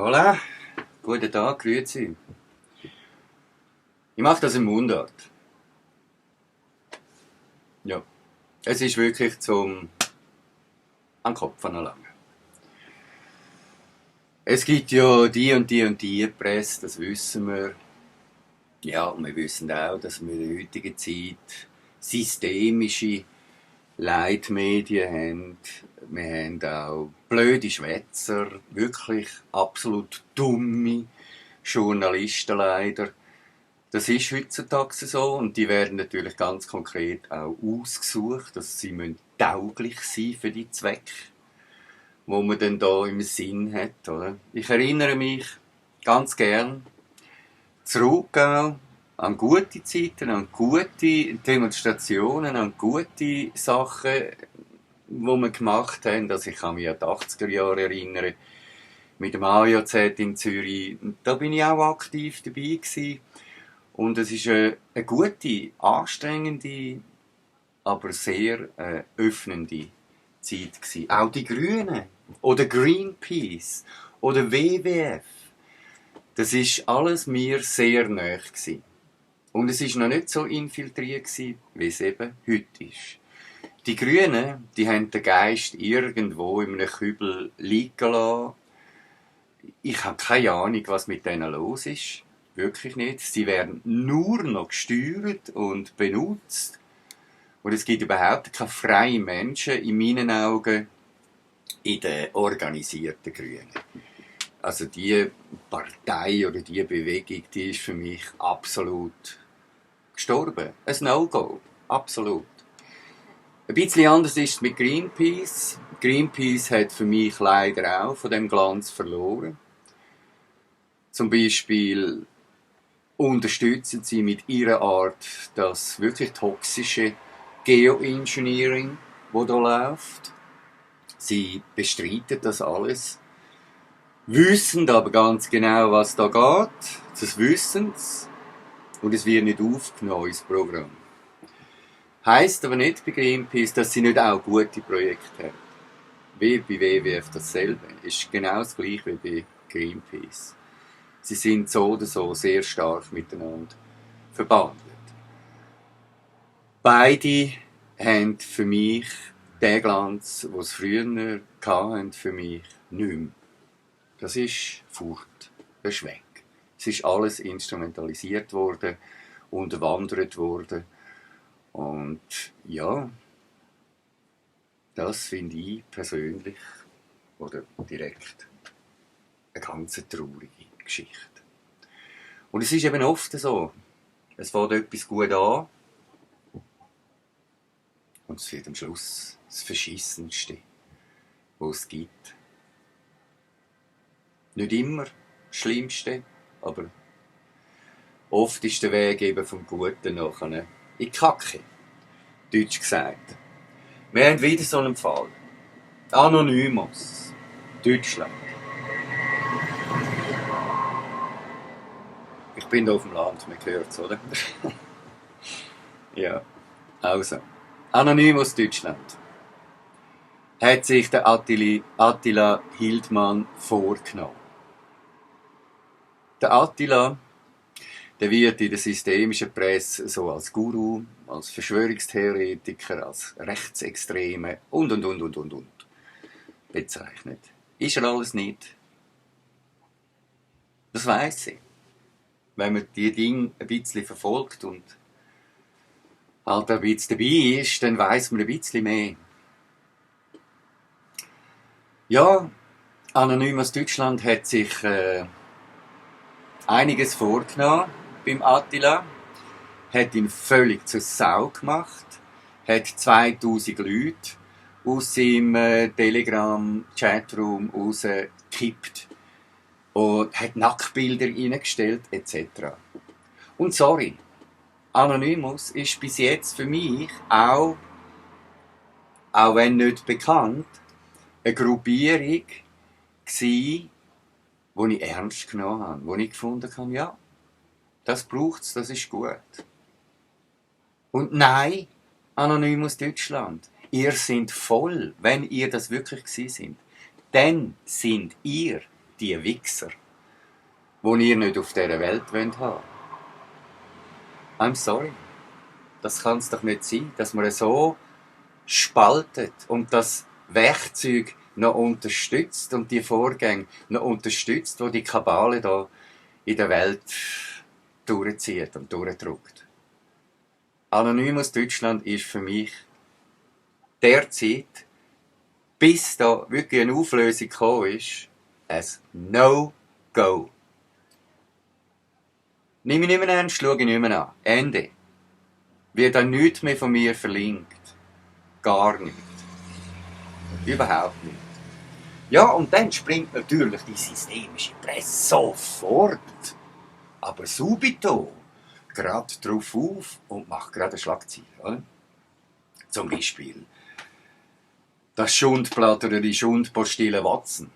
Hola, guten Tag, grüezi. Ich mache das in Mundart. Ja, es ist wirklich zum an den Kopf anlangen. Es gibt ja die und die und die Presse, das wissen wir. Ja, und wir wissen auch, dass wir in der heutigen Zeit systemische Leitmedien haben. Wir haben auch blöde Schwätzer, wirklich absolut dumme Journalisten leider. Das ist heutzutage so und die werden natürlich ganz konkret auch ausgesucht, dass sie tauglich sein für die Zwecke, wo man dann da im Sinn hat. Oder? Ich erinnere mich ganz gern zurück auch an gute Zeiten, an gute Demonstrationen, an gute Sachen, die wir gemacht haben. Also ich kann mich an die 80er Jahre erinnern, mit dem AJZ in Zürich. Da bin ich auch aktiv dabei gewesen. Und es war eine gute, anstrengende, aber sehr öffnende Zeit gewesen. Auch die Grünen oder Greenpeace oder WWF, das ist alles mir sehr nahe gewesen. Und es ist noch nicht so infiltriert gewesen, wie es eben heute ist. Die Grünen, die haben den Geist irgendwo in einem Kübel liegen lassen. Ich habe keine Ahnung, was mit denen los ist. Wirklich nicht. Sie werden nur noch gesteuert und benutzt. Und es gibt überhaupt keine freien Menschen, in meinen Augen, in den organisierten Grünen. Also die Partei oder die Bewegung, die ist für mich absolut gestorben. Ein No-Go. Absolut. Ein bisschen anders ist es mit Greenpeace. Greenpeace hat für mich leider auch von dem Glanz verloren. Zum Beispiel unterstützen sie mit ihrer Art das wirklich toxische Geoengineering, das hier läuft. Sie bestreiten das alles, wissen aber ganz genau, was da geht. Das wissen sie. Und es wird nicht aufgenommen ins Programm. Heisst aber nicht bei Greenpeace, dass sie nicht auch gute Projekte haben. Wie bei WWF dasselbe. Ist genau das gleiche wie bei Greenpeace. Sie sind so oder so sehr stark miteinander verbandelt. Beide haben für mich den Glanz, den sie früher hatten, für mich nicht mehr. Das ist fort. Das ist weg. Es ist alles instrumentalisiert worden, unterwandert worden. Und ja, das finde ich persönlich oder direkt eine ganz traurige Geschichte. Und es ist eben oft so, es fängt etwas gut an und es wird am Schluss das Verschissenste, was es gibt. Nicht immer das Schlimmste, aber oft ist der Weg eben vom Guten nachher in die Kacke, deutsch gesagt. Wir haben wieder so einen Fall. Anonymous, Deutschland. Ich bin da auf dem Land, man hört es, oder? Ja, also. Anonymous Deutschland hat sich der Attila Hildmann vorgenommen. Der Attila, der wird in der systemischen Presse so als Guru, als Verschwörungstheoretiker, als Rechtsextreme und bezeichnet. Ist er alles nicht? Das weiss ich. Wenn man die Dinge ein bisschen verfolgt und halt ein bisschen dabei ist, dann weiss man ein bisschen mehr. Ja, Anonymous Deutschland hat sich einiges vorgenommen beim Attila, hat ihn völlig zur Sau gemacht, hat 2000 Leute aus seinem Telegram-Chatroom rausgekippt und hat Nacktbilder reingestellt etc. Und sorry, Anonymous ist bis jetzt für mich auch wenn nicht bekannt, eine Gruppierung gsi, die ich ernst genommen habe, wo ich gefunden habe, ja, das braucht's, das ist gut. Und nein, Anonymous Deutschland, ihr seid voll, wenn ihr das wirklich gsi sind. Dann sind ihr die Wichser, die ihr nicht auf dieser Welt haben wollt. I'm sorry. Das kann es doch nicht sein, dass man so spaltet und das Werkzeug noch unterstützt und die Vorgänge noch unterstützt, wo die Kabale da in der Welt durchzieht und durchdrückt. Anonymous Deutschland ist für mich derzeit, bis da wirklich eine Auflösung gekommen ist, ein No-Go. Nimm mich nicht mehr ernst, schau ich nicht mehr an. Ende. Wird dann nichts mehr von mir verlinkt. Gar nicht. Überhaupt nicht. Ja, und dann springt natürlich die systemische Presse sofort, aber subito, gerade drauf auf und macht gerade eine Schlagzeile. Oder? Zum Beispiel das Schundblatt oder die Schundpostille Watson.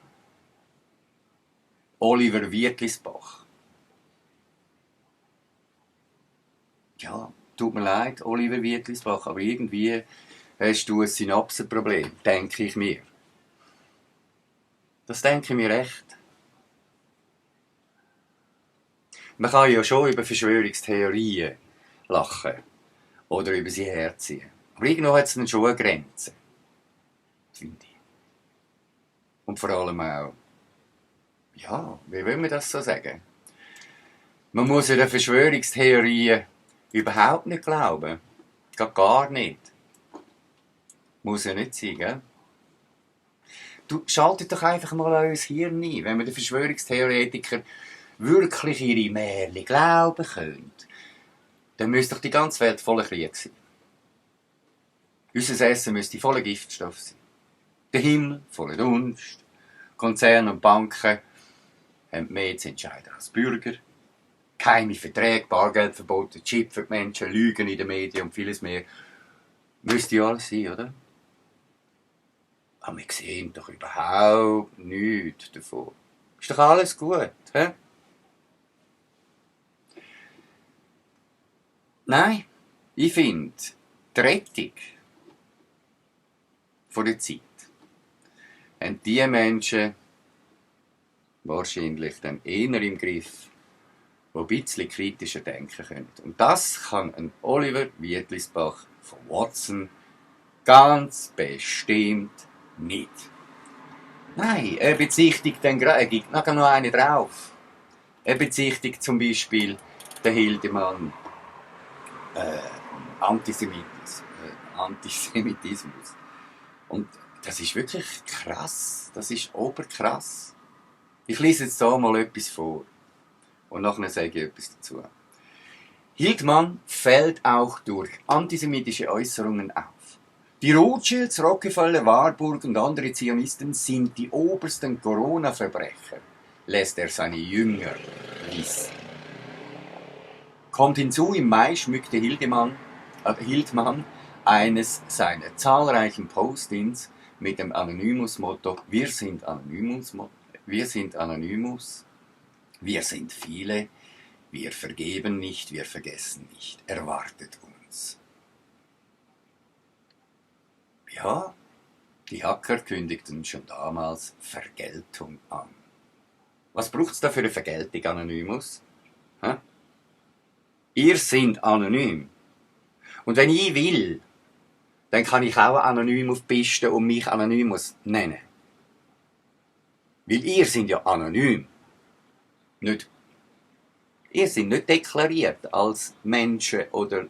Oliver Wietlisbach. Ja, tut mir leid, Oliver Wietlisbach, aber irgendwie hast du ein Synapsenproblem, denke ich mir. Das denke ich mir echt. Man kann ja schon über Verschwörungstheorien lachen oder über sie herziehen. Aber irgendwo hat es dann schon eine Grenze, finde ich. Und vor allem auch, ja, wie will man das so sagen? Man muss in den Verschwörungstheorien überhaupt nicht glauben. Gar nicht. Muss ja nicht sein, gell? Du schaltet doch einfach mal euer Hirn ein, wenn man den Verschwörungstheoretiker wirklich ihre Märchen glauben könnte. Dann müsste doch die ganze Welt voller Krieg sein. Unser Essen müsste voller Giftstoff sein. Der Himmel voller Dunst. Konzerne und Banken haben mehr zu entscheiden als Bürger. Geheime Verträge, Bargeldverbote, Chip für die Menschen, Lügen in den Medien und vieles mehr. Müsste ja alles sein, oder? Aber wir sehen doch überhaupt nichts davon. Ist doch alles gut, hä? Nein, ich finde, die Rettung von der Zeit haben die Menschen wahrscheinlich dann eher im Griff, die ein bisschen kritischer denken können. Und das kann ein Oliver Wietlisbach von Watson ganz bestimmt nicht. Nein, er bezichtigt dann gerade, er gibt noch eine drauf. Er bezichtigt zum Beispiel den Hildemann Antisemitismus. Und das ist wirklich krass. Das ist oberkrass. Ich lese jetzt hier mal etwas vor. Und nachher sage ich etwas dazu. Hildmann fällt auch durch antisemitische Äußerungen auf. Die Rothschilds, Rockefeller, Warburg und andere Zionisten sind die obersten Corona-Verbrecher, lässt er seine Jünger wissen. Kommt hinzu, im Mai schmückte Hildmann eines seiner zahlreichen Postings mit dem Anonymous-Motto Wir sind Anonymous, wir sind viele, wir vergeben nicht, wir vergessen nicht, erwartet uns. Ja, die Hacker kündigten schon damals Vergeltung an. Was braucht es da für eine Vergeltung, Anonymous? Hä? Ihr seid anonym. Und wenn ich will, dann kann ich auch anonym auf die Piste und mich Anonymous nennen. Weil ihr seid ja anonym. Ihr seid nicht deklariert als Menschen oder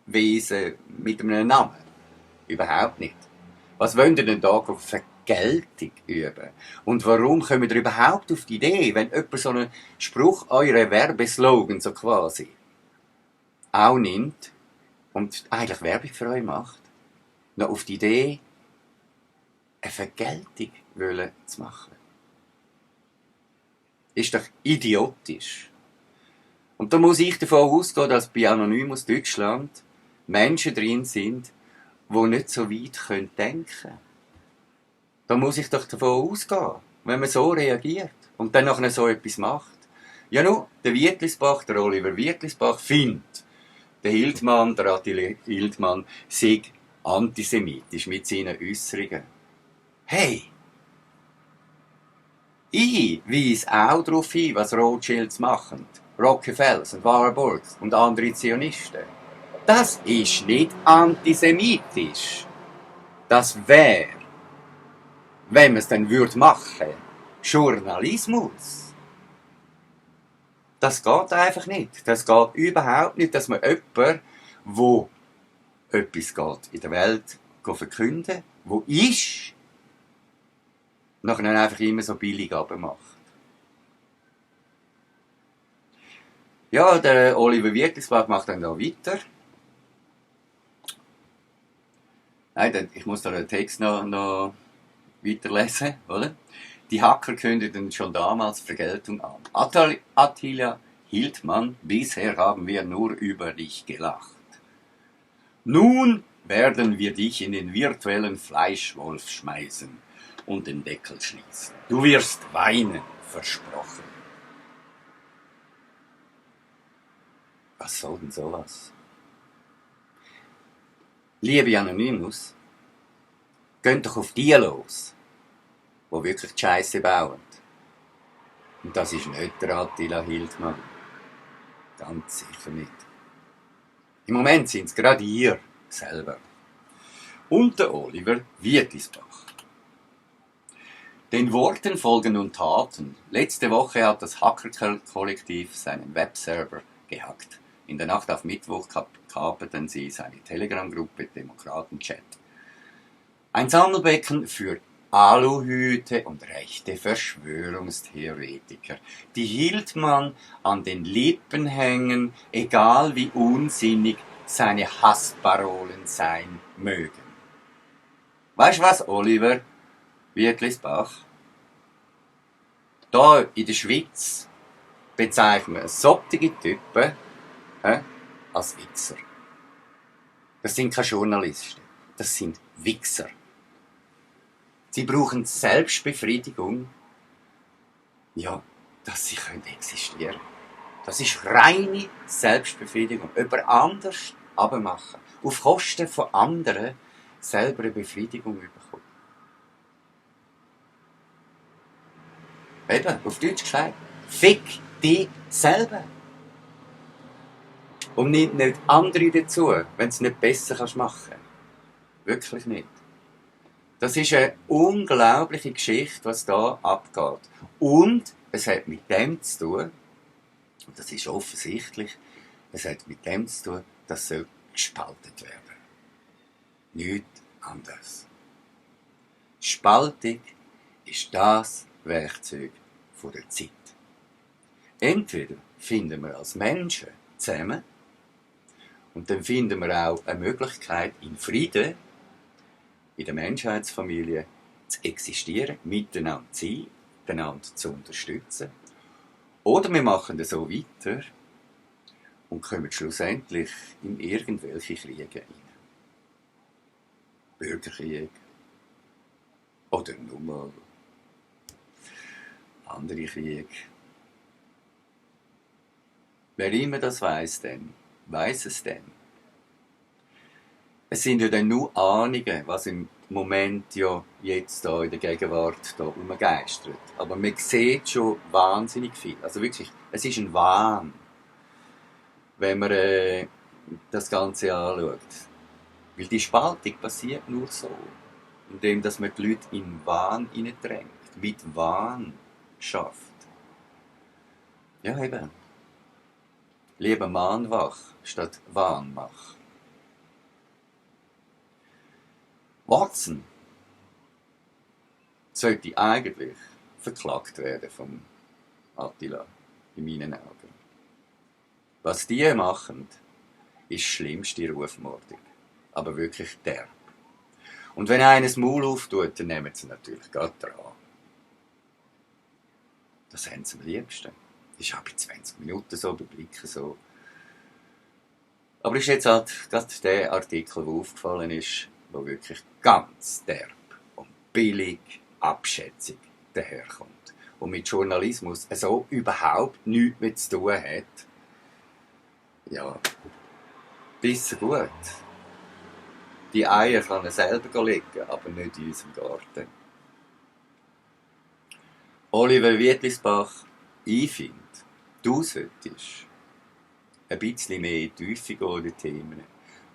Wesen mit einem Namen. Überhaupt nicht. Was wollt ihr denn da auf Vergeltung üben? Und warum kommt ihr überhaupt auf die Idee, wenn jemand so einen Spruch, eure Werbeslogan so quasi, auch nimmt und eigentlich Werbung für euch macht, noch auf die Idee, eine Vergeltung zu machen? Ist doch idiotisch. Und da muss ich davon ausgehen, dass bei Anonymous Deutschland Menschen drin sind, die nicht so weit denken können. Da muss ich doch davon ausgehen, wenn man so reagiert und dann nachher so etwas macht. Ja nun, der Oliver Wietlisbach findet, der Attila Hildmann, sei antisemitisch mit seinen Äußerungen. Hey! Ich weise auch darauf hin, was Rothschilds machen, Rockefellers und Warburg und andere Zionisten. Das ist nicht antisemitisch. Das wäre, wenn man es dann würde machen, Journalismus. Das geht einfach nicht. Das geht überhaupt nicht, dass man jemanden, wo etwas geht in der Welt verkünden, wo ist, nachher einfach immer so billig abmacht. Ja, der Oliver Wittelsbach macht dann da weiter. Nein, ich muss da den Text noch weiterlesen, oder? Die Hacker kündigten schon damals Vergeltung an. Attila Hildmann, bisher haben wir nur über dich gelacht. Nun werden wir dich in den virtuellen Fleischwolf schmeißen und den Deckel schließen. Du wirst weinen, versprochen. Was soll denn sowas? Liebe Anonymous, geht doch auf die los, die wirklich die Scheisse bauen. Und das ist nicht der Attila Hildmann. Ganz sicher nicht. Im Moment sind es gerade ihr selber. Und der Oliver Wittelsbach. Den Worten folgen nun Taten. Letzte Woche hat das Hacker-Kollektiv seinen Webserver gehackt. In der Nacht auf Mittwoch kaperten sie seine Telegram-Gruppe Demokraten-Chat. Ein Sammelbecken für Aluhüte und rechte Verschwörungstheoretiker, die Hildmann an den Lippen hängen, egal wie unsinnig seine Hassparolen sein mögen. Weißt du was, Oliver Wittelsbach? Da in der Schweiz bezeichnen wir solche Typen als Wichser. Das sind keine Journalisten, das sind Wichser. Sie brauchen Selbstbefriedigung, ja, dass sie existieren können. Das ist reine Selbstbefriedigung. Jemand anders abmachen. Auf Kosten von anderen selber eine Befriedigung bekommen. Eben, auf Deutsch gesagt, fick dich selber. Und nimm nicht andere dazu, wenn du es nicht besser machen kannst. Wirklich nicht. Das ist eine unglaubliche Geschichte, was da abgeht. Und es hat mit dem zu tun, und das ist offensichtlich, es hat mit dem zu tun, dass soll gespaltet werden. Nichts anderes. Spaltung ist das Werkzeug der Zeit. Entweder finden wir als Menschen zusammen und dann finden wir auch eine Möglichkeit, in Frieden in der Menschheitsfamilie zu existieren, miteinander zu sein, einander zu unterstützen. Oder wir machen das so weiter und kommen schlussendlich in irgendwelche Kriege rein. Bürgerkrieg oder nur mal andere Kriege. Wer immer das weiss es denn. Es sind ja dann nur Ahnungen, was im Moment ja jetzt da in der Gegenwart da rumgeistert. Aber man sieht schon wahnsinnig viel. Also wirklich, es ist ein Wahn, wenn man das Ganze anschaut. Weil die Spaltung passiert nur so, indem dass man die Leute in Wahn hineindrängt, mit Wahn schafft. Ja eben. Lieber Mann wach statt Wahn mach. Watson sollte eigentlich verklagt werden vom Attila, in meinen Augen. Was die machen, ist das schlimmste Rufmordung. Aber wirklich derb. Und wenn einer das Maul auftut, dann nehmen sie natürlich gerade dran. Das haben sie am liebsten. Das ist auch bei 20 Minuten so, bei Blicken so. Aber ist jetzt halt gerade der Artikel, der aufgefallen ist, wo wirklich ganz derb und billig Abschätzung daherkommt. Und mit Journalismus so überhaupt nichts mehr zu tun hat. Ja, bisschen gut. Die Eier kann er selber legen, aber nicht in unserem Garten. Oliver Wittlisbach, ich finde, du solltest ein bisschen mehr in die Tiefe gehen in die Themen.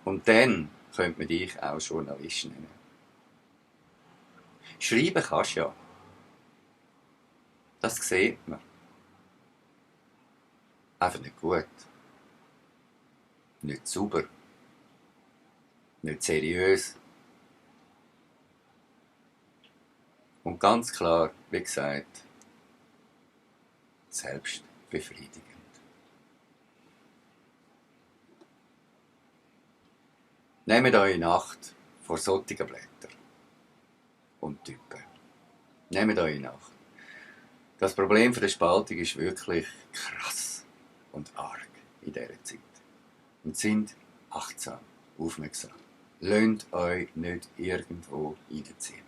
Und dann könnte man dich auch Journalist nennen. Schreiben kannst du ja. Das sieht man. Einfach nicht gut. Nicht sauber. Nicht seriös. Und ganz klar, wie gesagt, selbstbefriedigend. Nehmt euch in Acht vor solchen Blättern und Typen. Nehmt euch in Acht. Das Problem der Spaltung ist wirklich krass und arg in dieser Zeit. Und sind achtsam, aufmerksam. Lasst euch nicht irgendwo reinziehen.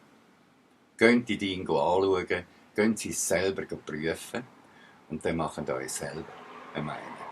Geht die Dinge anschauen, geht sie selber prüfen und dann machen euch selber eine Meinung.